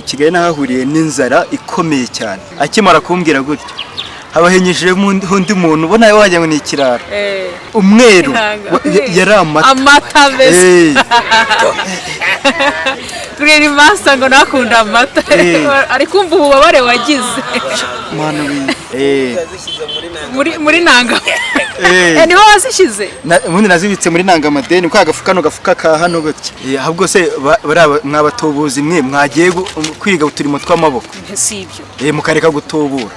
I Kigali nahahuriye n'inzara ikomeye cyane. Akimara kumbwira gutyo, habahenyejemo undi muntu ubona wagira ngo ni ikirara, umweru. Yari amata. Amata mbese. Green Master ngo nakunda amata. Ari kumva ububabare wagize. Mana we. Muri nanga. Niho wazishyize? Ubundi nazibitse muri nangamadeni kwa gafuka, kano gafuka ka hano gutya. Ahubwo se bariya mwabatubuzi mwe mwagiye kwiga uturimo tw'amaboko? Si ibyo. Mukareka gutubura.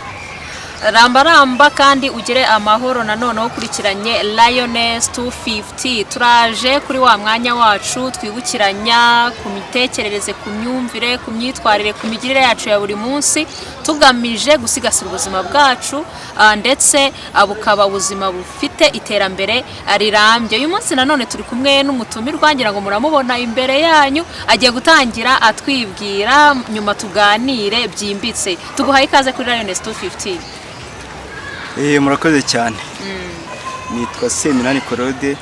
Ramba ramba kandi ugire amahoro. Nanone ukurikiranye Lioness 250, turaje kuri wa mwanya wacu twibukiranya ku mitekerereze, ku myumvire, ku myitwarire, ku migirire yacu ya buri munsi, tugamije gusigasira ubuzima bwacu, ndetse bukaba ubuzima bufite iterambere rirambye. Uyu munsi nanone turi kumwe n'umutumirwa, ngira ngo muramubona imbere yanyu. Agiye gutangira atwibwira, nyuma tuganire byimbitse. Tuguhaye ikaze kuri Lioness 250. Murakoze cyane. Nitwa Seminani Claude.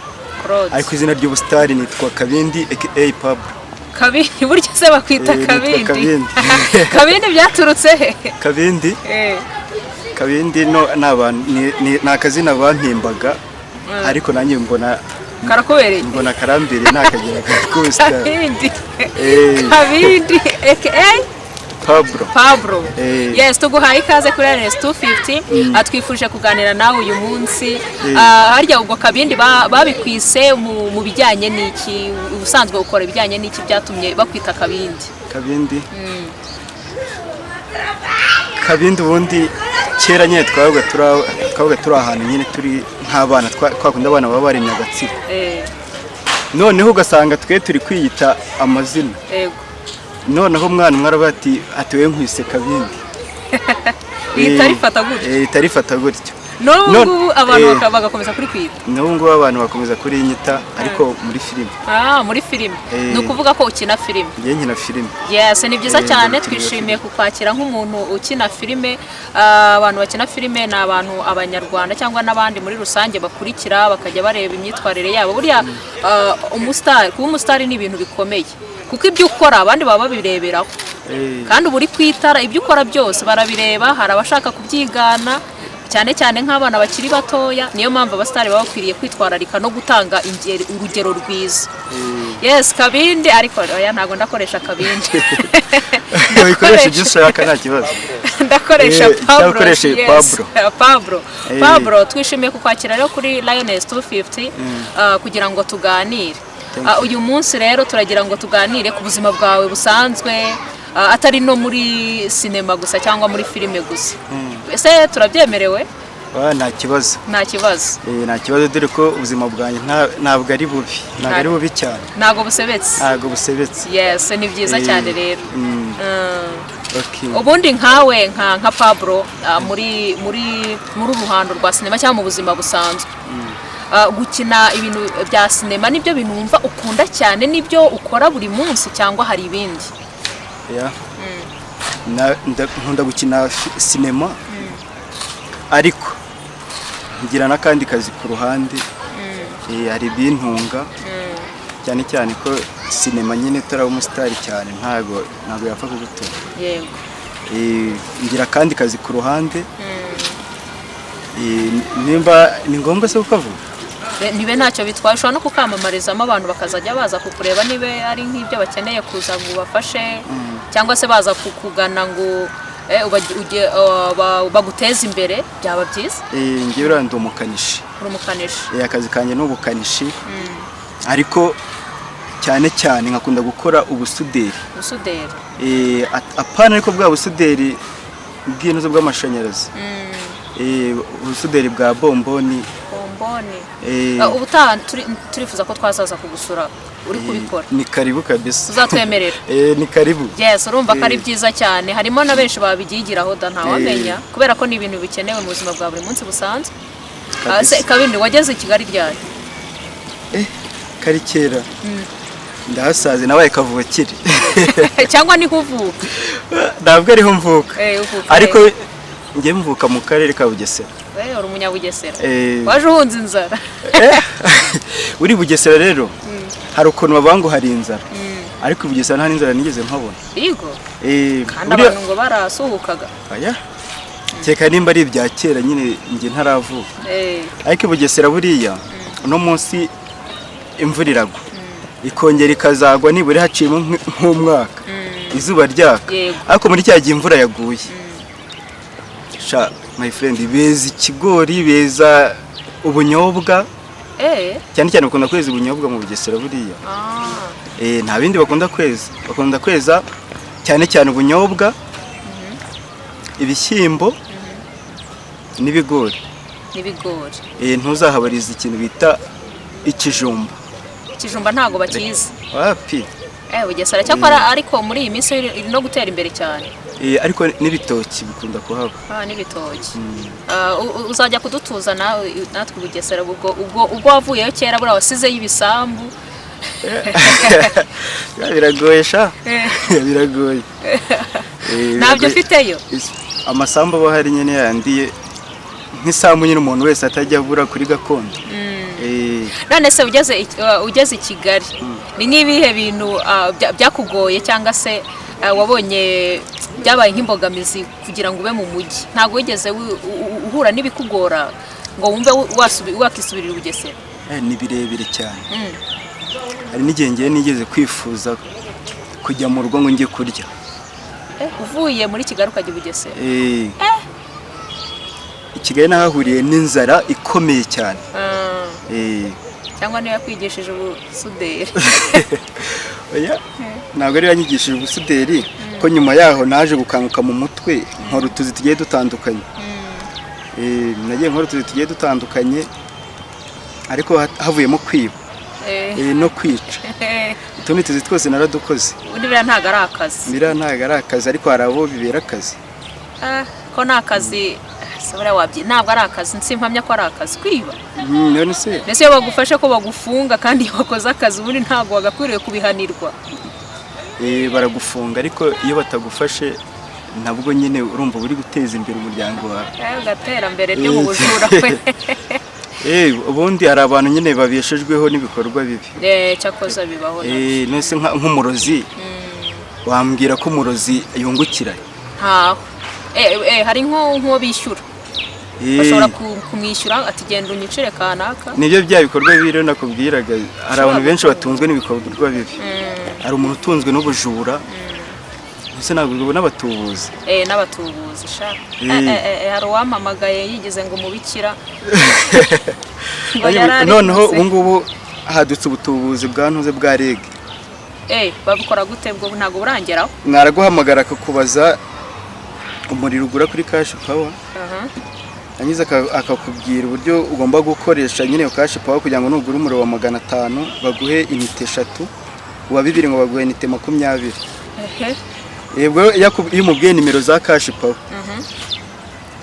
Claude. Ariko izina ry'ubusitari nitwa Kabindi aka Pablo. Kabindi, burya se bakwita Eh, nitwa Kabindi? Kabindi. Kabindi byaturutse he? Kabindi. Kabindi no ni abantu ni akazina bampimbaga, ariko nanjye mbona Karakubereye. mbona karambere nakagira k'ubusitari. Kabindi. Kabindi aka Pablo. Pablo. Yes, tuguhaye ikaze kuri RS 250. Twifuje kuganira nawe uyu munsi. Harya ubwo Kabindi babikwise mu bijyanye n'iki? Ubusanzwe ukora ibijyanye n'iki byatumye bakwita Kabindi? Kabindi. Kabindi ubundi kera nyine twabaga turi ahantu nyine turi nk'abana, twakunda abana baba baremye agatsiko. Noneho ugasanga twe turi kwiyita amazina. Noneho umwana umwe aravuga ati: "We nkwise Kabindi." Rihita rifata gutyo. Rihita rifata gutyo. N'ubu ngubu abantu bagakomeza kuri kwita. N'ubu ngubu abantu bakomeza kurinyita, ariko muri filime. Ah, muri filime. Ni ukuvuga ko ukina filime? Njye nkina filime. Yes, ni byiza cyane. Ndakina. Twishimiye kukwakira nk'umuntu ukina filime. Abantu bakina filime ni abantu Abanyarwanda cyangwa n'abandi muri rusange bakurikira, bakajya bareba imyitwarire yabo. Buriya umusitari, kuba umusitari ni ibintu bikomeye, kuko ibyo ukora abandi baba babireberaho. Kandi uba uri ku itara, ibyo ukora byose barabireba. Hari abashaka kubyigana, cyane cyane nk'abana bakiri batoya. Niyo mpamvu abasitari baba bakwiriye kwitwararika no gutanga urugero rwiza. Yes, Kabindi, ariko oya, ntabwo ndakoresha Kabindi. Wikoresha ibyo ushaka, nta kibazo. Ndakoresha Cyangwa Pablo. ukoreshe Yes. Pablo. Pablo. Pablo, twishimiye kukwakira rero kuri Lioness 250 kugira ngo tuganire. Thank Uyu munsi rero turagira ngo tuganire ku buzima bwawe busanzwe, atari no muri sinema gusa cyangwa muri filime gusa. Ese turabyemerewe? Nta kibazo. Nta kibazo. Nta kibazo, dore ko ubuzima bwanjye ntabwo ari bubi, ntabwo ari bubi cyane. Ntabwo busebetse. Ntabwo busebetse. Yes, ni byiza cyane rero. Okay. Ubundi nkawe nka Pablo, muri uruhando rwa sinema cyangwa mu buzima busanzwe, gukina ibintu bya sinema nibyo bintu wumva ukunda cyane, nibyo ukora buri munsi, cyangwa hari ibindi? Yeah. Nkunda gukina sinema, ariko ngira n'akandi kazi ku ruhande. Hari ibintunga, cyane cyane ko sinema nyine utaraba umusitari cyane ntago yapfa kugutunga. Ngira akandi kazi ku ruhande. Nimba ni ngombwa se kukavuga? Nibe ntacyo bitwaye, ushobora no kukamamarizamo, abantu bakazajya baza kukureba niba ari nk'ibyo bakeneye kuza ngo ubafashe, cyangwa se baza kukugana ngo baguteze imbere, byaba byiza. Njyewe uriya ndi umukanishi. Uri umukanishi. Akazi kanjye ni ubukanishi, ariko cyane cyane nkakunda gukora ubusuderi. Ubusuderi. Apana ariko bwa busuderi bw'intuzo bw'amashanyarazi. Ubusuderi bwa bomboni. Bomboni. Ubutaha turifuza ko twazaza kugusura uri kubikora. Ni karibu kabisa. Uzatwemerera? Ni karibu. Yes, urumva ko ari byiza cyane, harimo na benshi babyigiraho da, ntawamenya, kubera ko ni ibintu bikenewe mu buzima bwa buri munsi busanzwe. Kabisa. Se Kabindi, wageze i Kigali ryari? Kari kera, ndahasaze, nabaye kavukire. Cyangwa niho uvuka? Ntabwo ariho mvuka. Uvuka Ariko he? njye mvuka mu karere ka Bugesera. Uri umunyabugesera? Eh. Waje uhunze inzara? Uri Bugesera rero hari ukuntu bavuga ngo hari inzara. Ariko i Bugesera nta n'inzara nigeze mpabona. Yego. Eh, Kandi buriya abantu ngo barasuhukaga. Aya, kereka nimba ari ibya kera nyine njye ntaravuka. Ariko i Bugesera buriya uno munsi imvura iragwa, ikongera ikazagwa nibura haciyemo nk'umwaka izuba ryaka. Ariko muri cya gihe imvura yaguye, sha my friend, beza ikigori, beza ubunyobwa. Cyane cyane bakunda kweza ubunyobwa mu Bugesera buriya. Nta bindi bakunda kweza, bakunda kweza cyane cyane ubunyobwa, ibishyimbo n'ibigori. N'ibigori. Ntuzahabariza ikintu bita ikijumba. Ikijumba ntabwo bakizi. Wapi. Bugesera cyakora ariko muri iyi minsi iri no gutera imbere cyane. Ariko n'ibitoki bikunda kuhaba. Ah, n'ibitoki. Ah, uzajya kudutuza nawe natwe i Bugesera, ubwo wavuyeyo kera buriya wasizeyo ibisambu. Ya, biragoye sha, biragoye. Ntabyo Biragoye. ufiteyo. Amasambu aba ahari nyine yandiye nk'isambu nyine umuntu wese atajya abura kuri gakondo. None se ugeze i Kigali ni nk'ibihe bintu byakugoye cyangwa se wabonye byabaye nk'imbogamizi kugira ngo ube mu mujyi? Ntabwo wigeze uhura n'ibikugora ngo wumve wakisubirira i Bugesera? Ni birebire cyane. Hari n'igihe ngiye nigeze kwifuza kujya mu rugo ngo njye kurya. Uvuye muri Kigali ukajya i Bugesera? I Kigali nahahuriye n'inzara ikomeye cyane. Cyangwa niyo yakwigishije ubusuderi? Oya, ntabwo ari yanyigishije ubusuderi, ko nyuma yaho naje gukanguka mu mutwe nkora utuzi tugiye dutandukanye. Nagiye nkora utuzi tugiye dutandukanye, ariko havuyemo kwiba no kwica. Utundi tuzi twose naradukoze. Ubundi biriya ntabwo ari akazi. Biriya ntabwo ari akazi, ariko hari abo bibera akazi. Ah, ko ni akazi se buriya ntabwo ari akazi, nsimpamya ko ari akazi kwiba. None se? Mbese iyo bagufashe ko bagufunga, kandi iyo wakoze akazi ubundi ntabwo wagakwiriye kubihanirwa. Baragufunga, ariko iyo batagufashe nabwo nyine urumva uri guteza imbere umuryango wawe. Ugaterambere ryo mu bujura we. Ubundi hari abantu nyine babeshejweho n'ibikorwa bibi. Cyakoza bibaho nabyo. None se nk'umurozi, wambwira ko umurozi yungukira? Ntaho. Hari nk'uwo bishyura. Bashobora kumwishyura ati genda unyicire kanaka. Nibyo bya bikorwa bibi rero nakubwiraga. Hari abantu benshi batunzwe n'ibikorwa bibi. Hari umuntu utunzwe n'ubujura, ndetse ntabwo ubona abatubuzi. N'abatubuzi sha. Hari uwampamagaye yigize ngo umubikira. Ngo yarari Noneho gusa. ubu ngubu hadutse ubutubuzi bwa ntuze bwa REG. Babukora gute bwo? Ntabwo burangeraho. Mwaraguhamagara akakubaza umuriro ugura kuri cash power, yangiza akakubwira uburyo ugomba gukoresha nyine iyo cash power kugira ngo nugura umuriro wa 500 baguhe inite 3, uwa 2000 ngo baguhe inite 20. Yebwe, iyo umubwiye nimero za cash power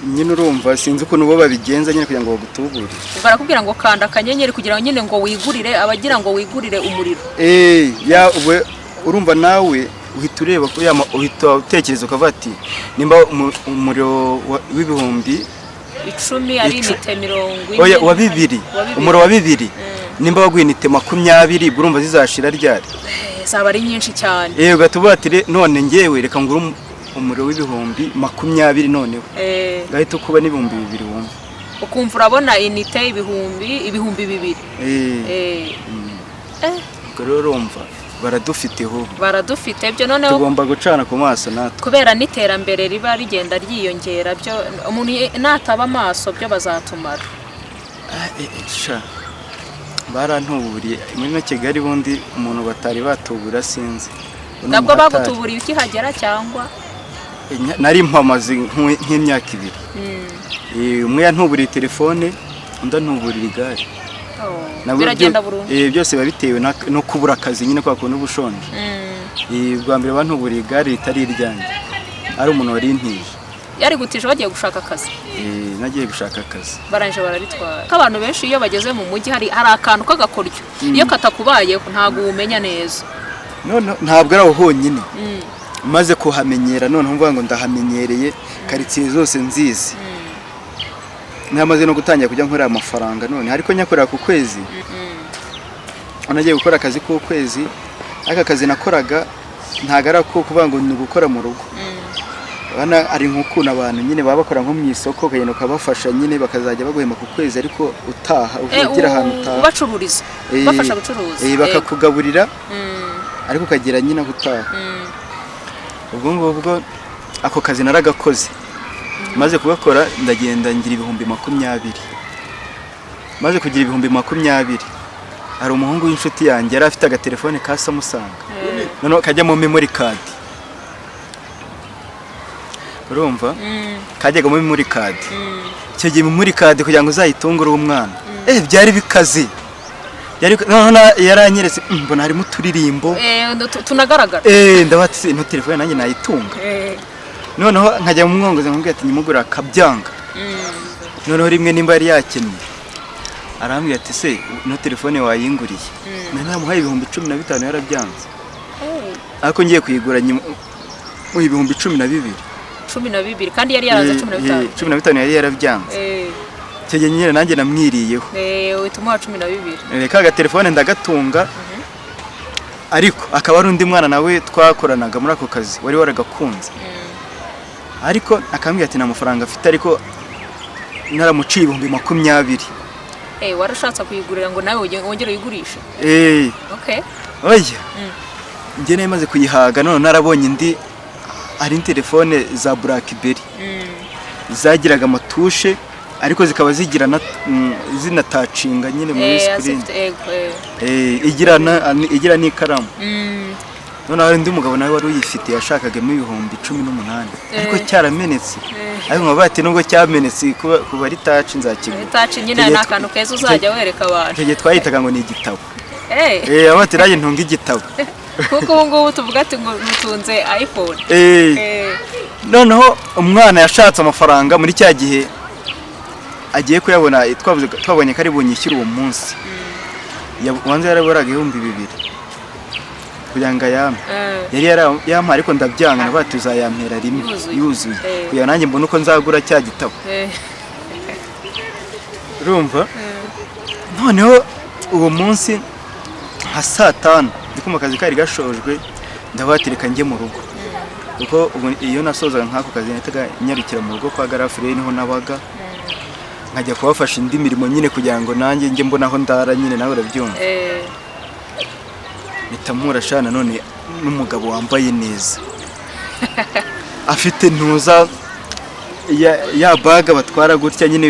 nyine, urumva sinzi ukuntu bo babigenza nyine kugira ngo bagutuburire. Barakubwira ngo kanda akanyenyeri kugira ngo nyine ngo wigurire, abagira ngo wigurire umuriro. Ya ubwo urumva nawe uhita ureba ko uhita utekereza ukavuga ati nimba umuriro w'ibihumbi 10 ari inite 40. Oya, wa 2000. Wa 2000. Umuriro wa 2000 nimba waguha inite 20, ubwo urumva zizashira ryari? Zaba ari nyinshi cyane. Ugahita uvuga ati none ngewe reka ngure umuriro w'20,000 noneho." Gahita ukuba n'2000 wumva. Ukumva urabona inite 2000. Ubwo rero urumva baradufite ahubwo. Baradufite byo noneho. Tugomba gucana ku maso natwe. Kubera n'iterambere riba rigenda ryiyongera, byo umuntu nataba amaso byo bazatumara. Sha, barantuburiye muri no Kigali, bundi umuntu batari batubura sinzi. Uno Nabwo muhatari. bagutuburiye ukihagera cyangwa? Nari mpamaze nk'imyaka 2. Umwe yantuburiye telefone, undi antuburira igare. Oh, Nabwo biragenda burundu. Byose biba bitewe no kubura akazi nyine, kwa kuntu uba ushonje. Ubwa mbere bantuburiye igare ritari iryanjye, ari umuntu wari intije. Yari gutije bagiye gushaka akazi. Nagiye gushaka akazi. Barangije bararitwara. Ko abantu benshi iyo bageze mu mujyi hari akantu k'agakoryo, iyo katakubayeho ntabwo uwumenya neza. None ntabwo ari aho honyine. Maze kuhamenyera noneho mvuga ngo ndahamenyereye, karitsiye zose nzizi, namaze no gutangira kujya nkorera amafaranga none, ariko nyakorera ku kwezi. Nagiye gukora akazi k'ukwezi, Aka kazi nakoraga ntabwo ari ako kuvuga ngo ni ugukora mu rugo. Bana ari nk'ukuntu abantu nyine baba bakora nko mu isoko, ukagenda ukabafasha nyine, bakazajya baguhemba ku kwezi, ariko utaha ugira ahantu utaha. Ubacururiza, ubafasha gucuruza. Bakakugaburira, ariko ukagira nyine aho utaha. Ubwo ngubwo ako kazi naragakoze. Maze kugakora ndagenda ngira 20,000. Maze kugira 20,000, hari umuhungu w'inshuti yanjye yari afite agatelefone ka Samsung, noneho kajyamo memory card, urumva, kajyagamo memory card. Icyo gihe memory card kugira ngo uzayitunge uri umwana, byari bikaze. Noneho yaranyeretse, mbona harimo uturirimbo tunagaragara. Ndabatse ino telefone nanjye nayitunga. Noneho nkajya mu mwongozi nkamubwira ati nyimugura, akabyanga. Noneho rimwe nimba yari yakennye, arambwira ati: "Se ino telefone wayinguriye?" Nari namuhaye 15,000, yarabyanze, ariko ngiye kuyigura nyuma mu 12,000. 12, kandi yari yaraza 15? 15 yari yarabyanze. Icyo gihe nyine nanjye namwiriyeho. Uhita umuha 12. Ka gatelefone ndagatunga, ariko akaba ari undi mwana nawe twakoranaga muri ako kazi wari waragakunze, ariko akambwira ati nta mafaranga afite, ariko naramuciye 20,000. Warashatse kuyigurira ngo nawe wongere uyigurishe? Okay. Oya, njye nari maze kuyihaga. None narabonye indi, ari telefone za Blackberry zagiraga amatushe, ariko zikaba zigira na zinatacinga nyine muri screen. Azifite, ego. Igira n'ikaramu. Noneho hari undi mugabo nawe wari uyifite yashakagamo 18,000, ariko cyaramenetse, ariko nkaba bati nubwo cyamenetse kuba ari touch nzakigura. Touch nyine ni akantu keza uzajya wereka abantu. Icyo gihe twayitaga ngo ni igitabo. Aba ati nanjye ntunga igitabo. Kuko ubu ngubu tuvuga ati ngo mutunze iPhone. Noneho umwana yashatse amafaranga muri cya gihe agiye kuyabona, twabonye ko ari bunyishyure uwo munsi. Ubanza yaraburaga 2000 kugira ngo ayampe. Yari yampaye, ariko ndabyanga, ndavuga ati uzayampera rimwe Yuzuye. yuzuye, kugira ngo nanjye mbone uko nzagura cya gitabo. Urumva, noneho uwo munsi nka saa 5 ndi kumva akazi kari gashojwe, ndavuga ati reka njye mu rugo, kuko ubu iyo nasozaga nk'ako kazi nahitaga nyarukira mu rugo kwa garafure, niho nabaga, nkajya kubafasha indi mirimo nyine kugira ngo nanjye njye mbona aho ndara nyine, nawe urabyumva. Mpita mpura sha nanone n'umugabo wambaye neza, afite ntuza ya bag batwara gutya nyine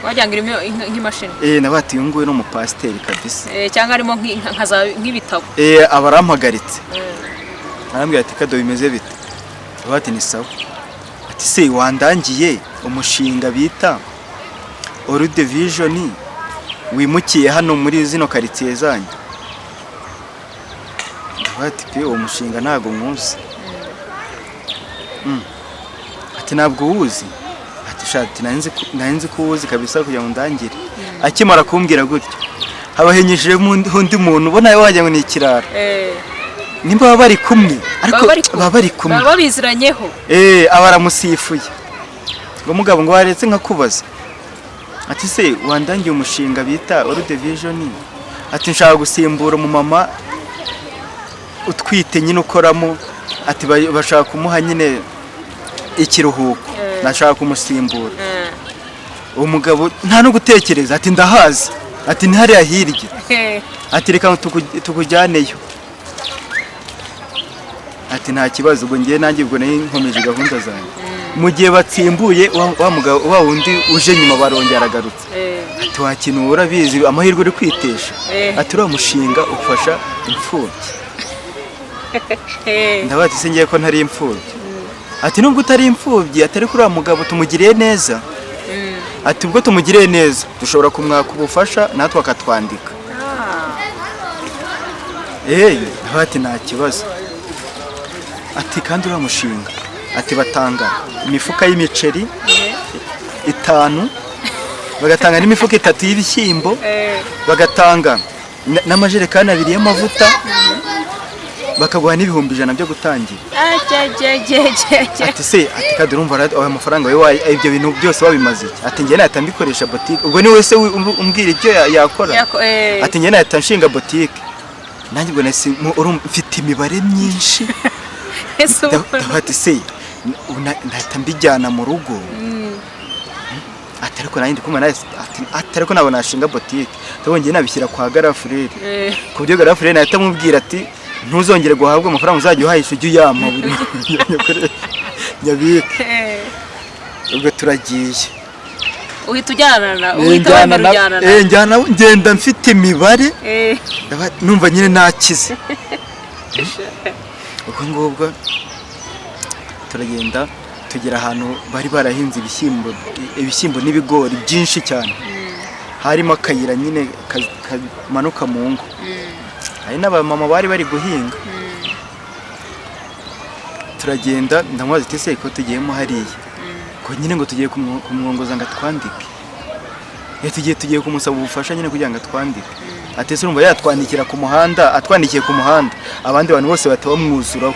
Wagira ngo irimo nk'imashini. Nawe ati uyu nguyu ni umupasiteri kabisa. Cyangwa harimo nk'ibitabo. Aba arampagaritse, arambwira ati: "Kado, bimeze bite?" Avuga ati: "Ni sawa." Ati: "Se wandangiye umushinga bita Old Vision wimukiye hano muri zino karitsiye zanyu?" Ndavuga ati: "Pe, uwo mushinga ntabwo nkuzi." Ati: "Ntabwo uwuzi?" Ati: "Shati nari nzi ko uwuzi kabisa kugira ngo ndangire." Akimara kumbwira gutyo, habahenyejejemo undi muntu ubona wagira ngo ni ikirara. Nimba baba bari kumwe, ariko Baba bari kumwe. Baba bari kumwe. Baba babiziranyeho. Aba aramusifuye ngo: "Mugabo," ngo, "waretse nkakubaza." Ati: "Se wandangiye umushinga bita Old Vision?" Ati: "Nshaka gusimbura umumama utwite nyine ukoramo." Ati: "Bashaka kumuha nyine ikiruhuko, nashaka kumusimbura." Uwo mugabo nta no gutekereza, ati: "Ndahazi." Ati: "Ni hariya hirya." Ati: "Reka tukujyaneyo." Ati: "Nta kibazo." Ubwo ngiye nanjye, ubwo nari nkomeje gahunda zanjye. Mu gihe batsimbuye wa mugabo wa wundi uje nyuma, barongera aragarutse. Ati: "Wa kintu urabizi amahirwe uri kwitesha?" Ati: "Uriya mushinga ufasha imfubyi." Ndabaza ati: "Se ngiye ko ntari imfubyi?" Ati: "Nubwo utari imfubyi," atari kuri uriya mugabo tumugiriye neza. Ati: "Ubwo tumugiriye neza dushobora kumwaka ubufasha natwe akatwandika." Ndabaza ati: "Nta kibazo." Ati: "Kandi uriya mushinga," ati, "batanga imifuka y'imiceri itanu, bagatanga n'imifuka itatu y'ibishyimbo, bagatanga n'amajerekani abiri y'amavuta, bakaguha n'100,000 byo gutangira." Ajyajyajyajya. Ati: "Se," ati, "kandi urumva ayo mafaranga wowe ibyo bintu byose wabimaze iki?" Ati: "Njye nahita mbikoresha botike." Ubwo ni wese umbwira icyo yakora. Ati: "Njye nahita nshinga botike." Nanjye ubwo nahise urumva mfite imibare myinshi. Ese Ndavuga ati se ndahita mbijyana mu rugo? Ati ariko nanjye ndi kumwe nawe, ati ariko ntabwo nashinga botike, tubongeye nabishyira kwa grand frère, ku buryo grand frère nahita amubwira ati ntuzongere guhabwa amafaranga, uzajya uhahisha ujye uyampa buri nyabike. Ubwo turagiye. Uhita ujyana na uhita wemera ujyana na Njyana, ngenda mfite imibare. Numva nyine nakize. Ubwo ngubwo turagenda, tugera ahantu bari barahinze ibishyimbo n'ibigori byinshi cyane, harimo akayira nyine kamanuka mu ngo, hari n'abamama bari bari guhinga. Turagenda, ndamubaza ati se ko tugiyemo hariya, ko nyine ngo tugiye kumwongoza ngo atwandike? Tugiye kumusaba ubufasha nyine kugira ngo atwandike. Ati ese urumva yatwandikira ku muhanda? Atwandikiye ku muhanda, abandi bantu bose bahita bamwuzuraho,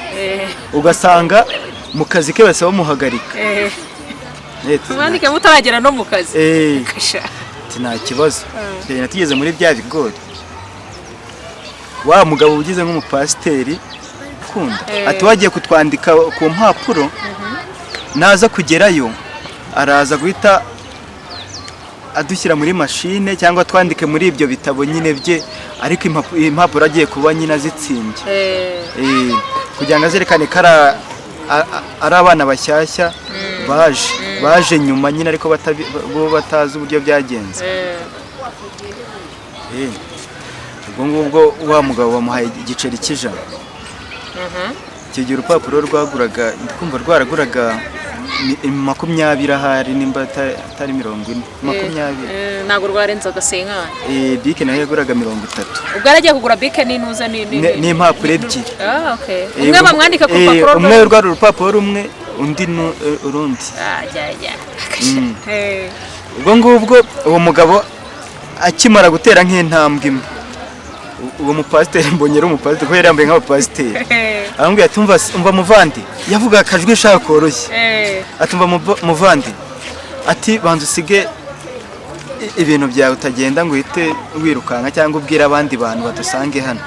ugasanga mu kazi ke bahise bamuhagarika. Mwandike mutaragera no mu kazi. Kasha. Ati nta kibazo. Tugenda, tugeze muri bya bigori, wa mugabo ugize nk'umupasiteri ukunda, ati wagiye kutwandika ku mpapuro, naza kugerayo araza guhita adushyira muri mashine cyangwa twandike muri ibyo bitabo nyine bye, ariko impapuro agiye kuba nyine azitsimbye, kugira ngo azerekane ko ari abana bashyashya baje nyuma nyine, ariko bo batazi uburyo byagenze. Ubwo ngubwo wa mugabo bamuhaye igiceri cy'100. Icyo gihe urupapuro rwaguraga, ndikumva rwaraguraga 20 ahari, nimba atari 40, 20. Ntabwo rwarenzaga cinquante. Bike nayo yaguraga 30. Ubwo yaragiye kugura bike n'inuza N'impapuro ebyiri. Ah, okay. Umwe bamwandika ku rupapuro Umwe rwari urupapuro rumwe, undi urundi. Ah, jya jya. Ubwo ngubwo uwo mugabo akimara gutera nk'intambwe imwe, uwo mupasiteri, mbonye ari umupasiteri kuko yari yambaye nk'abapasiteri, arambwira ati umva umva muvandi, yavuga akajwi shaka koroshye, ati umva muvandi, ati banza usige ibintu byawe, utagenda ngo uhite wirukanka cyangwa ubwire abandi bantu badusange hano.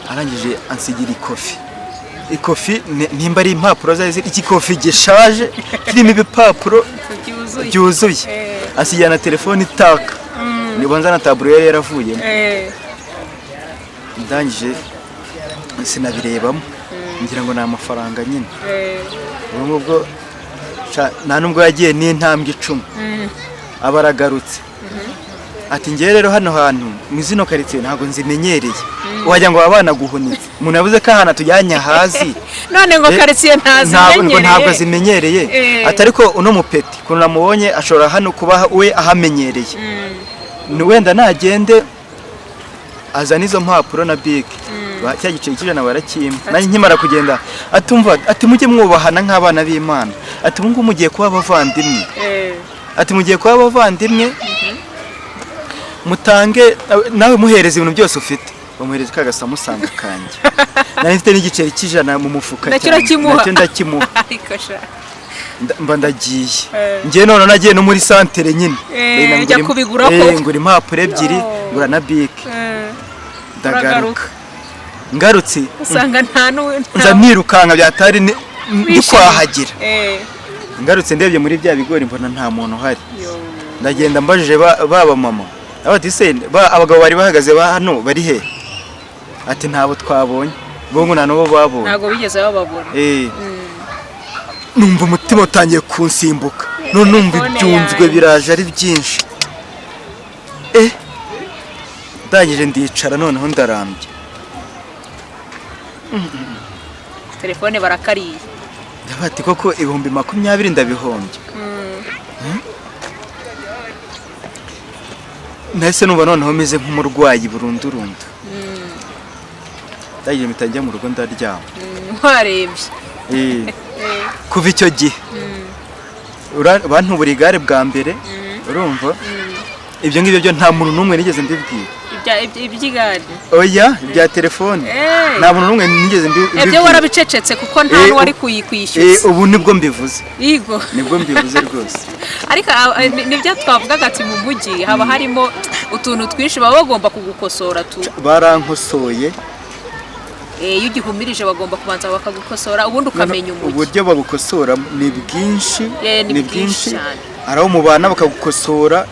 Arangije ansigira ikofi, nimba ari impapuro zari ziri, ikikofi gishaje kirimo ibipapuro byuzuye. Byuzuye. Asigira na telefone itaka, niba na taburo yari yaravuyemo. Ndangije sinabirebamo, ngira ngo ni amafaranga nyine. Ubwo ngubwo nta nubwo yagiye n'intambwe 10, aba aragarutse, ati ngewe rero hano hantu mu zino karitsiye ntabwo nzimenyereye, wagira ngo baba banaguhunitse, umuntu yavuze ko ahantu atujyanye ahazi. None ngo karitsiye Ntabwo ngo ntabwo ntazimenyereye. azimenyereye. Ati ariko uno mupeti ukuntu namubonye ashobora hano kuba we ahamenyereye, ni wenda nagende azana izo mpapuro na bike. Cya giceri cy'100 barakimpa. Nanjye nkimara kugenda atumva, ati mujye mwubahana nk'abana b'Imana, ati ubu ngubu mugiye kuba abavandimwe, ati mugiye kuba abavandimwe, mutange nawe muhereza ibintu byose ufite. Bamuhereza ka gasamusanga kanjye nari mfite n'igiceri cy'100 mu mufuka Nacyo cyane. urakimuha? Nacyo ndakimuha. Ariko sha. Mba ndagiye njye none nagiye no muri santere nyine. Ndagenda Ujya kubigura koko. Ngura impapuro ebyiri, ngura na bike, ndagaruka. Uragaruka. Ngarutse usanga nta n'uwe nza nirukanka byatari ndi kwahagera. Ngarutse ndebye muri bya bigori mbona nta muntu uhari. Ndagenda mbajije ba mama, ati se abagabo bari bahagaze ba hano bari he? Ati ntabo twabonye, bo ngo nta n'uwo babonye. Ntabwo bigeze bababona. Numva umutima utangiye kunsimbuka, none numva Telefone ibyunzwe yanjye. biraje ari byinshi. Ndangije ndicara, noneho ndarambye. Telefone barakariye. Ndavuga ati koko 20,000 ndabihombye? Nahise numva noneho meze nk'umurwayi burundu rundu. Ndangije mpita njya mu rugo ndaryama. Warembye. Kuva icyo gihe bantubura igare bwa mbere, urumva ibyo ngibyo byo nta muntu n'umwe nigeze mbibwira. Iby'igare? Oya, ibya telefone. Nta muntu n'umwe nigeze Ibyo mbibwira. Warabicecetse kuko nta n'uwari kuyishyuza. Ubu nibwo mbivuze. Yego. Nibwo mbivuze rwose. Ariko nibyo twavugaga ati mu mujyi haba harimo utuntu twinshi baba bagomba kugukosora tu. Barankosoye. Iyo ugihumirije bagomba kubanza bakagukosora, ubundi ukamenya umujyi. Uburyo bagukosora ni bwinshi. Ni Ni bwinshi bwinshi. cyane. Hari aho mubana bakagukosora.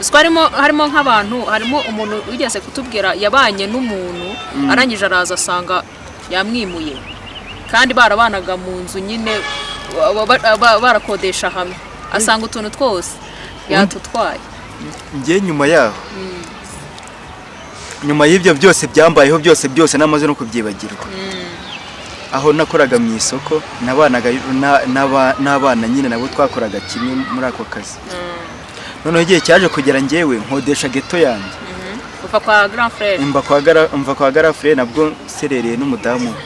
Uziko harimo nk'abantu, harimo umuntu wigeze kutubwira yabanye n'umuntu, arangije araza asanga yamwimuye kandi barabanaga mu nzu nyine, barakodesha hamwe, asanga utuntu twose yatutwaye. Njye nyuma yaho, nyuma y'ibyo byose byambayeho byose byose, namaze no kubyibagirwa. Aho nakoraga mu isoko nabanaga n'abana nyine nabo twakoraga kimwe muri ako kazi. Noneho igihe cyaje kugera njyewe nkodesha geto yanjye. Uva kwa grand frère? Mva kwa grand frère, nabwo nserereye n'umudamu we.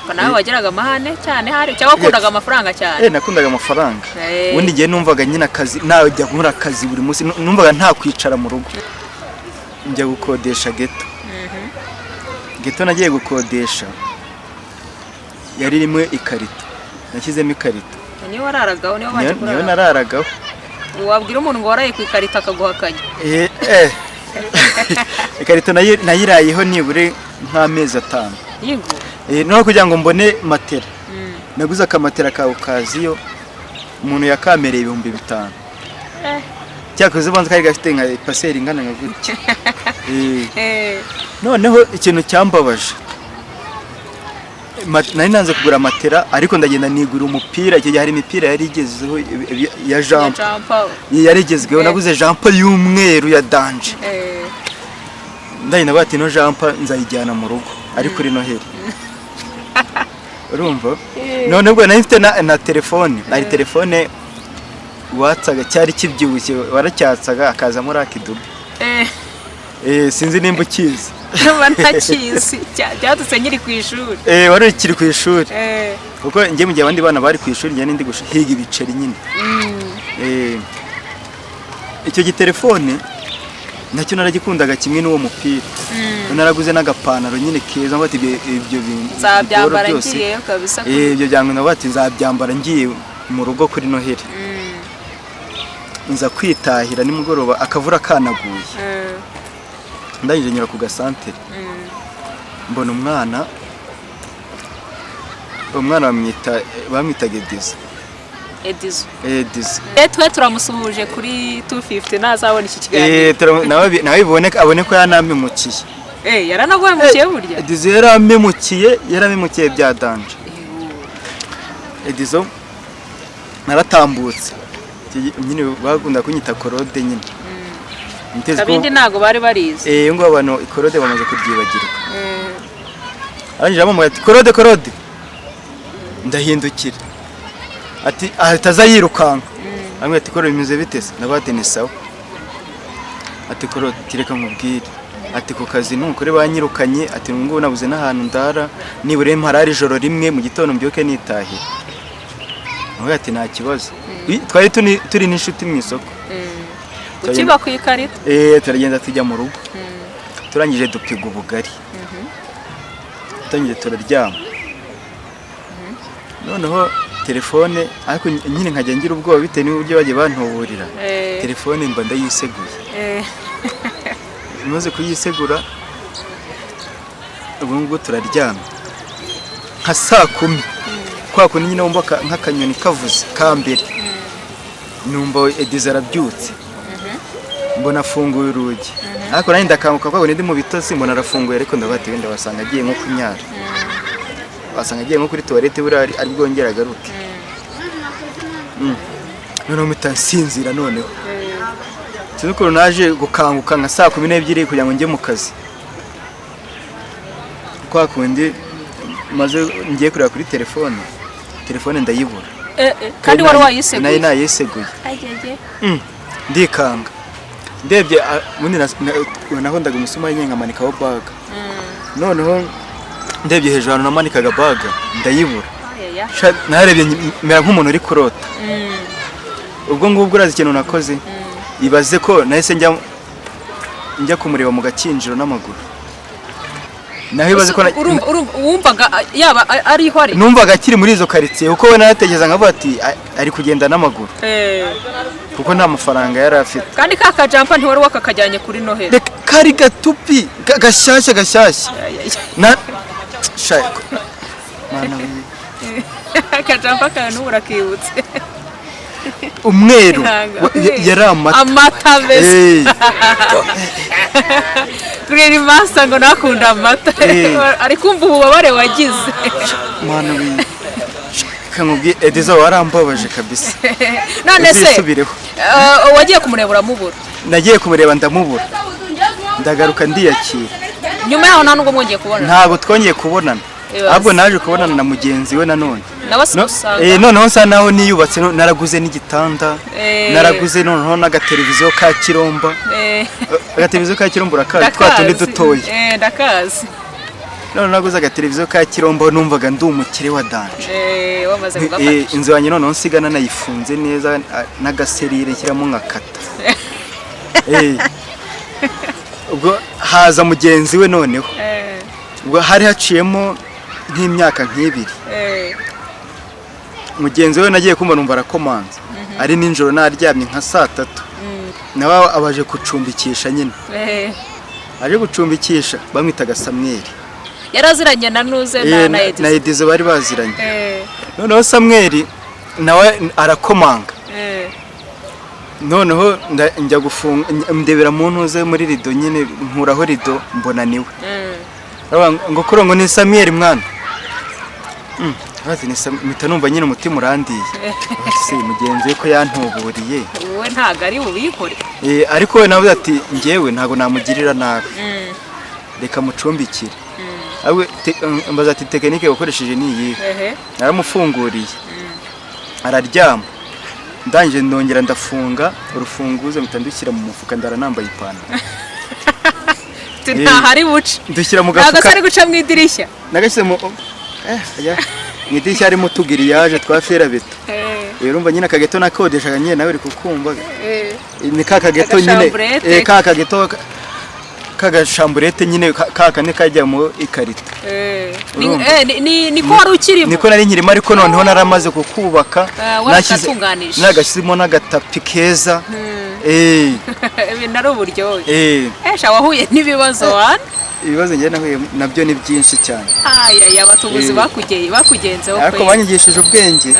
Ubwo nawe wageraga amahane cyane hari cyangwa wakundaga amafaranga cyane? Nakundaga amafaranga. Ubundi ngiye numvaga nyine akazi najya nkora akazi buri munsi, numvaga nta kwicara mu rugo. Njya gukodesha geto. Geto nagiye gukodesha yari irimo ikarito, nashyizemo ikarito. Niyo wararagaho, niyo waje Niyo kurara? Nararagaho. Wabwira umuntu ngo waraye ku ikarito akaguhakanya. Ikarito nayirayeho nibure nk'amezi 5. Yego. Noneho kugira ngo mbone matera, naguze akamatera ka occasion, umuntu yakamereye 5000. Cyakoze ubanza kari gafite nka épaisseur ingana nka gutya. Noneho ikintu cyambabaje, nari nanze kugura matera, ariko ndagenda nigura umupira. Icyo gihe hari imipira yari igezweho ya ya jumper. Jumper. Yari igezweho. Naguze jumper y'umweru ya danger. Ndagenda bati ino jumper nzayijyana mu rugo ari kuri Noheli, urumva? None ubwo nari mfite na telefone, hari telefone watsaga cyari kibyibushye, waracyatsaga akazamo Lucky Dube. Sinzi nimba ukizi. Ndumva ntakizi. Byadutse nkiri ku ishuri. Wari ukiri ku ishuri, kuko njye mu gihe abandi bana bari ku ishuri, njye nindi guhiga ibiceri nyine. Icyo gitelefone nacyo naragikundaga kimwe n'uwo mupira. Naraguze n'agapantaro nyine keza, ngo ati ibyo bintu Nzabyambara byose. ngiyeyo kabisa. Ibyo byangwa nawe ati nzabyambara ngiye mu rugo kuri Noheli. Nza kwitahira nimugoroba akavura kanaguye. Ndangije nyura ku gasantere, mbona umwana, umwana bamwitaga Edizo. Edizo? Edizo. Twe turamusuhuje kuri 250 ntazabona iki kiganiro. Nawe bibone, abone ko yanampemukiye. Yaranaguhemukiye burya. Edizo yarampemukiye, yarampemukiye bya danger. Edizo naratambutse. Nyine bakunda kunyita Korode nyine. Niteze ko Kabindi ntago bari barizi. Ngo abantu ikorode bamaze kuryibagirwa. Arangije aramubwira ati: "Korode, Korode." Ndahindukira, ati ahita aza yirukanka, aramubwira ati: "Korode, bimeze bite se?" Ndavuga ati: "Ni sawa." Ati: "Korode, ati reka nkubwire," ati "ku kazi nukuri banyirukanye," ati "ubu ngubu nabuze n'ahantu ndara, nibura mparara ijoro rimwe, mu gitondo mbyuke nitahira." Aramubwira ati: "Nta kibazo." Twari turi n'inshuti mu isoko. Ukiba ku ikarita. Turagenda tujya mu rugo, turangije dupiga ubugari, turangije turaryama. Noneho telefone, ariko nyine nkajya ngira ubwoba bitewe n'uburyo bagiye bantuburira. Telefone mba ndayiseguye. Imaze kuyisegura, ubwo ngubwo turaryamye nka saa 10, kwa kundi nyine wumva nk'akanyoni kavuze ka mbere, numva Edizo arabyutse, mbona afunguye urugi, ariko nanjye ndakanguka kwa kundi ndi mu bitotsi, mbona arafunguye, ariko ndavuga ati wenda wasanga agiye nko kunyara, wasanga agiye nko kuri toilette, buriya ari bwongere agaruke. Noneho mpita nsinzira. Noneho sinzi ukuntu naje gukanguka nka saa 12 kugira ngo njye mu kazi. Kwa kundi maze ngiye kureba kuri telefone, telefone ndayibura. Kandi wari wayiseguye? Nayo nayiseguye. Ajyaje. Ndikanga, ndebye ubundi nakundaga umusumari nyine nkamanikaho baga. Noneho ndebye hejuru ahantu namanikaga baga ndayibura. Ayaya. Narebye mera nk'umuntu uri kurota. Ubwo ngubwo urazi ikintu nakoze? Ibaze ko nahise njya njya kumureba mu Gakinjiro n'amaguru. Naho ibaze ko Urumva wumvaga yaba ariho ari. Numvaga akiri muri izo karitsiye, kuko we naratekereza nkavuga ati: "Ari kugenda n'amaguru," kuko nta mafaranga yari afite. Kandi ka kajampa ntiwari wakakajyanye kuri Noheli? Reka, kari gatupi gashyashya gashyashya. Ay, ay, ay. Na sha mana we. Akajampa kawe n'ubu urakibutse. Umweru. Ntago. Yari amata. Amata mbese. Green Master ngo nakunda amata. Ari kumva ububabare wagize. Mana we, kamubwiye Edizo, warambabaje kabisa. None se Uzisubireho. Wagiye kumureba uramubura? Nagiye kumureba ndamubura, ndagaruka ndiyakira. Nyuma yaho nta nubwo mwongeye kubonana? Ntabwo twongeye kubonana. Ibaze. Ahubwo naje kubonana na mugenzi we nanone. Nawe si No, usanga noneho nsa naho niyubatse, naraguze n'igitanda, naraguze noneho n'agateleviziyo ka kiromba. Agateleviziyo ka kiromba urakazi, twa tundi Ndakazi. dutoya. Ndakazi. Noneho naguze agateleviziyo ka kiromba, numvaga ndi umukire wa danger. Wamaze kugafatisha. Inzu yanjye noneho nsigana nayifunze neza, n'agaserire nshyiramo nkakata. Ubwo haza mugenzi we noneho. Ubwo hari haciyemo nk'imyaka nk'ibiri. Mugenzi we nagiye kumva numva arakomanze, ari nijoro naryamye nka saa 3, nawe abaje gucumbikisha nyine. Aje gucumbikisha, bamwitaga Samweli. Yaraziranye na nuze na na Na Edison? Edizo bari baziranye. Noneho Samweli nawe arakomanga. Noneho njya gufunga, ndebera mu ntuze muri rido nyine, nkuraho rido mbona niwe. Aravuga ngo kuro ngo ni Samweli mwana. Ati ni mpita numva nyine umutima urandiye. Ati se mugenzi we ko yantuburiye? Wowe ntabwo ari bubikore. Ariko we nawe ati njyewe ntabwo namugirira nabi, reka mucumbikire. Ahubwo mbaza ati technique wakoresheje ni iyihe? Naramufunguriye araryama, ndangije ndongera ndafunga urufunguzo, mpita ndushyira mu mufuka, ndara nambaye ipantaro. Ati ntahari buce. Ndushyira mu Ntabwo gafuka. se ari guca mu idirishya? Nagashyize mu aya, mu idirishya harimo utugiriyaje twa fer à béton. Rero urumva nyine akageto nakodeshaga nyine, nawe uri kukumva. Ni ka kageto nyine. Agashamburete. Ka kageto k'agashamburete nyine, ka kane kajya mu ikarito. Urumva? Niko wari ukirimo? Niko nari nkirimo, ariko noneho naramaze kukubaka. Waragatunganije. Nagashyizemo n'agatapi keza. Ibintu ari uburyohe. Esha, wahuye n'ibibazo wana. Ibibazo njye nahuye nabyo ni byinshi cyane. Aya abatubuzi bakugenzeho Ariko kweli. banyigishije ubwenge.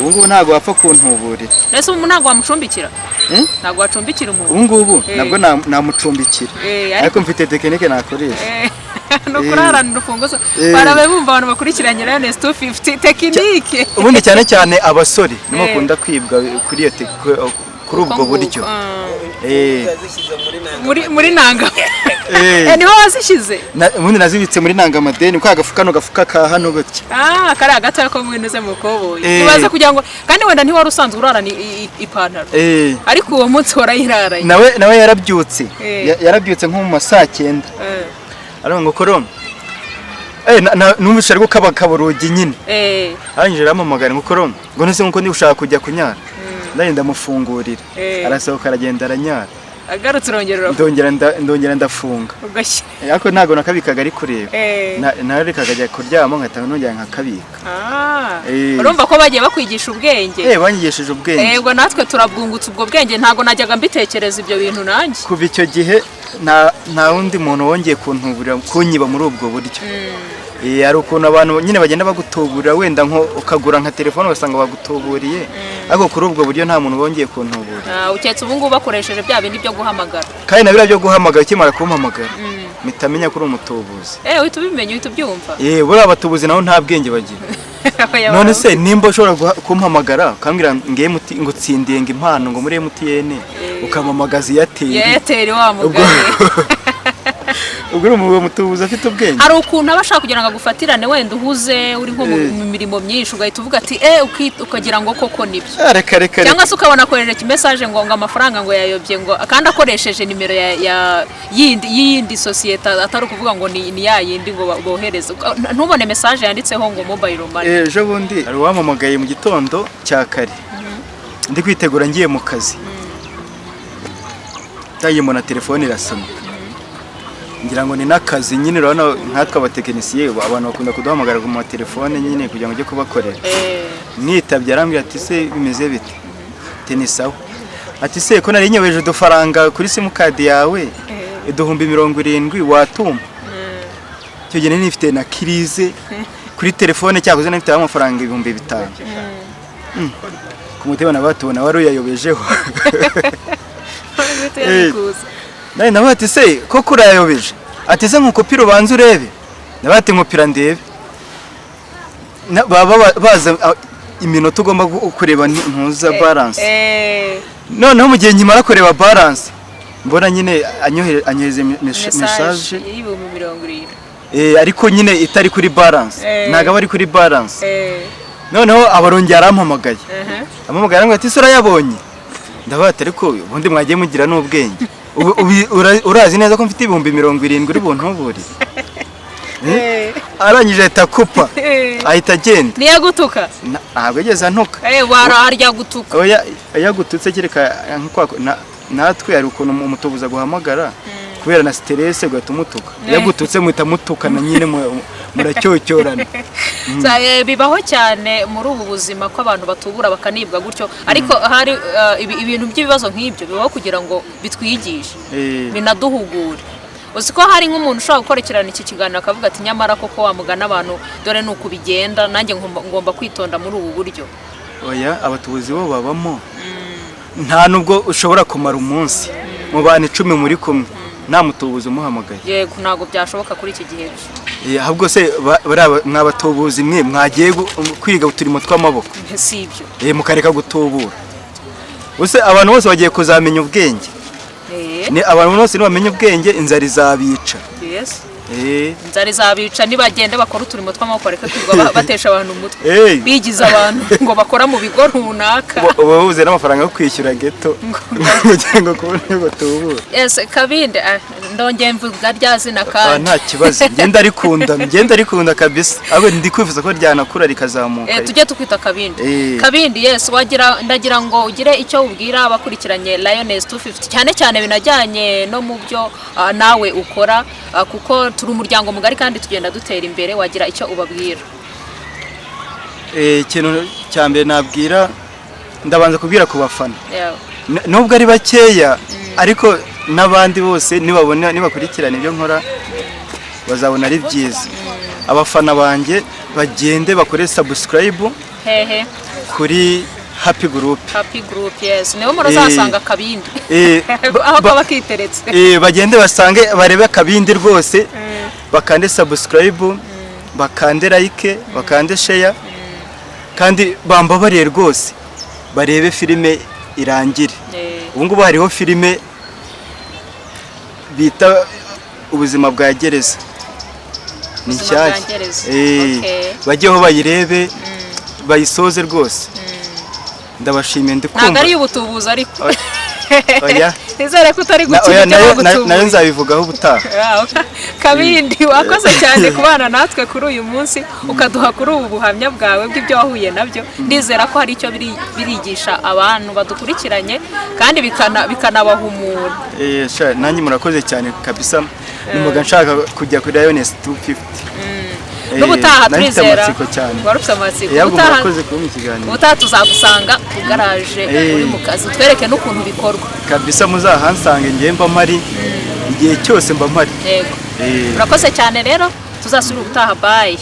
Ubu ngubu ntabwo wapfa kuntuburira. Ese ubu ntabwo wamucumbikira? Hmm? Ntabwo wacumbikira umuntu? Ubu ngubu nabwo namucumbikira, ariko mfite technique nakoresha. Ni ukurarana urufunguzo. Barabe bumva abantu bakurikiranye Lioness 250 technique. Ubundi cyane cyane abasore nibo bakunda kwibwa kuri iyo kuri ubwo buryo. Muri nanga. Niho wazishyize? Ubundi nazibitse muri nangamadeni kwa gafuka, kano gafuka ka hano gutya. Ah, kariya gatoya ko mwinuze mu koboyi. Ibaze kugira ngo kandi wenda ntiwari usanzwe urarana ipantaro. Ariko uwo munsi warayiraranye. Nawe yarabyutse. Yarabyutse nko mu ma saa 9. Aravuga ngo korona, numvise ari gukabakaba urugi nyine. Arangije arampamagara ngo korona, ngo nese nkuko ndi gushaka kujya kunyara, ndagenda ndamufungurira. Arasohoka aragenda aranyara. Agarutse urongera urafunga. Ndongera ndafunga. Ugashyira. Ariko ntabwo nakabikaga ari kureba. Narekaga akajya kuryama, nkahita nongera nkakabika. Urumva ko bagiye bakwigisha ubwenge. Banyigishije ubwenge. Yego, natwe turabwungutse ubwo bwenge, ntabwo najyaga mbitekereza ibyo bintu nanjye. Kuva icyo gihe nta wundi muntu wongeye kuntuburira, kunyiba muri ubwo buryo. Hari ukuntu abantu nyine bagenda bagutuburira, wenda nko ukagura nka telefone ugasanga bagutuburiye, ariko kuri ubwo buryo nta muntu wongeye kuntuburira. Ah, uketse ubu ngubu bakoresheje bya bindi byo guhamagara. Kandi na biriya byo guhamagara, ukimara kumpamagara mpita menya ko uri umutubuzi. Uhita ubimenya, uhita ubyumva. Buriya abatubuzi nabo nta bwenge bagira. None se nimba ushobora kumpamagara ukambwira ngo MT, ngo utsindiye ngo impano ngo muri MTN, ukampamagaza Airtel? Ya Airtel wa mugani. Ubwo uri umutubuzi afite ubwenge. Hari ukuntu aba ashaka kugira ngo agufatirane, wenda uhuze uri nko mu mirimo myinshi, ugahita uvuga ati ukagira ngo koko nibyo. Ah, reka reka reka. Cyangwa se ukabona akoresheje message ngo amafaranga ngo yayobye, ngo kandi akoresheje nimero ya yindi y'iyindi sosiyete, atari ukuvuga ngo ni ya yindi ngo bohereze. Ntubone message yanditseho ngo mobile money. Ejo bundi hari uwampamagaye mu gitondo cya kare, ndi kwitegura ngiye mu kazi, ndagiye mbona telefone irasona. Ngira ngo ni n'akazi nyine. Urabona nkatwe abatekinisiye, abantu bakunda kuduhamagara ku matelefone nyine kugira ngo ujye kubakorera. Nitabye, arambwira ati: "Se bimeze bite?" Ati: "Ni sawa." Ati: "Se ko nari nyobeje udufaranga kuri simukadi yawe, 70,000, watuma?" Icyo gihe nari nifite na crise kuri telefone, cyakoze nari nifite amafaranga 5000. Ku mutima nabatubona wari uyayobejeho. Uhita uyabikuza. Nawe nawe ati: "Se koko urayayobeje?" Ati: "Se nkukupira ubanza urebe?" Nawe ati: "Nkupira ndebe." Baba baza iminota ugomba kureba ntuza balance. Noneho mu gihe nkimara kureba balance, mbona nyine anyohereza message message y'70,000. Ariko nyine itari kuri balance. Ntabwo aba ari kuri balance. Noneho abarongera arampamagaye. Ampamagaye, arambwira ati: "Ese urayabonye?" Ndavuga ati: "Ariko ubundi mwagiye mugira n'ubwenge. Ubu urazi neza ko mfite 70,000 uri buntubure?" Arangije ahita akupa, ahita agenda. Niyagutuka? Ntabwo yigeze antuka. Wararya gutuka. Oya, iyo agututse kereka natwe hari ukuntu umutubuza guhamagara kubera na stress ugahita umutuka. Iyo agututse muhita mutukana nyine, muracyocyorana. Bibaho cyane muri ubu buzima ko abantu batubura bakanibwa gutyo, ariko hari ibintu by'ibibazo nk'ibyo bibaho kugira ngo bitwigishe, binaduhugure. Uzi ko hari nk'umuntu ushobora gukurikirana iki kiganiro akavuga ati: "Nyamara koko wamugana abantu, dore ni uku bigenda, nanjye ngomba kwitonda muri ubu buryo." Oya, abatubuzi bo babamo. Nta nubwo ushobora kumara umunsi mu bantu 10 muri kumwe nta mutubuzi umuhamagaye. Yego, ntabwo byashoboka kuri iki gihe. Ahubwo se bariya mwabatubuzi mwe mwagiye kwiga uturimo tw'amaboko? Si ibyo. Mukareka gutubura. Use abantu bose bagiye kuzamenya ubwenge. Ni abantu bose nibamenya ubwenge, inzara izabica. Inzara izabica. Nibagende bakora uturimo tw'amaboko, bareke kwirirwa batesha abantu umutwe, bigize abantu ngo bakora mu bigo runaka. Uba buze n'amafaranga yo kwishyura geto kugira ngo kubone batubura. Yes, Kabindi, ndongeye mvuga rya zina kandi. Nta kibazo, ngenda rikunda, ngenda rikunda kabisa, ahubwo ndi kwifuza ko ryanakura rikazamuka. Tujye tukwita Kabindi. Kabindi, yes, wagira ndagira ngo ugire icyo ubwira abakurikiranye Lioness 250, cyane cyane binajyanye no mu byo nawe ukora, kuko turi umuryango mugari kandi tugenda dutera imbere. Wagira icyo ubabwira? Ikintu cya mbere nabwira, ndabanza kubwira ku bafana. Nubwo ari bakeya, ariko n'abandi bose nibabona, nibakurikirana ibyo nkora, bazabona ari byiza. Abafana banjye bagende bakore subscribe Hehe? kuri Happy Group. Happy Group, yes, niho murazasanga Kabindi aho kaba kiteretse. Bagende basange barebe Akabindi rwose, bakande subscribe, bakande like, bakande share, kandi bambabariye rwose barebe filime irangire. Ubu ngubu hariho filime bita Ubuzima bwa Gereza, ni Ubuzima bwa nshyashya. Gereza. Bajyeho bayirebe, bayisoze rwose. Ndabashimiye, ndi Ntabwo kumva. ari iy'ubutubuzi ariko? Oya. Nizere ko utari gukina Oya, ibyo nayo bagutubuye. nzabivugaho ubutaha. Ah, okay. Kabindi, wakoze cyane kubana natwe kuri uyu munsi, ukaduha kuri ubu buhamya bwawe bw'ibyo wahuye nabyo. Ndizera ko hari icyo birigisha abantu badukurikiranye kandi bikanabahumura. Sha, nanjye murakoze cyane kabisa. Numvaga nshaka kujya kuri Lioness 250. N'ubutaha Nari mfite turizera. amatsiko cyane. Wari ufite amatsiko. Ahubwo murakoze kuba ikiganiro. Ubutaha tuzagusanga ku garaje uri mu kazi, utwereke n'ukuntu bikorwa. Kabisa, muzahansange, ngewe mba mpari igihe cyose, mba mpari. Yego. Urakoze cyane rero, tuzasubira ubutaha. Bye.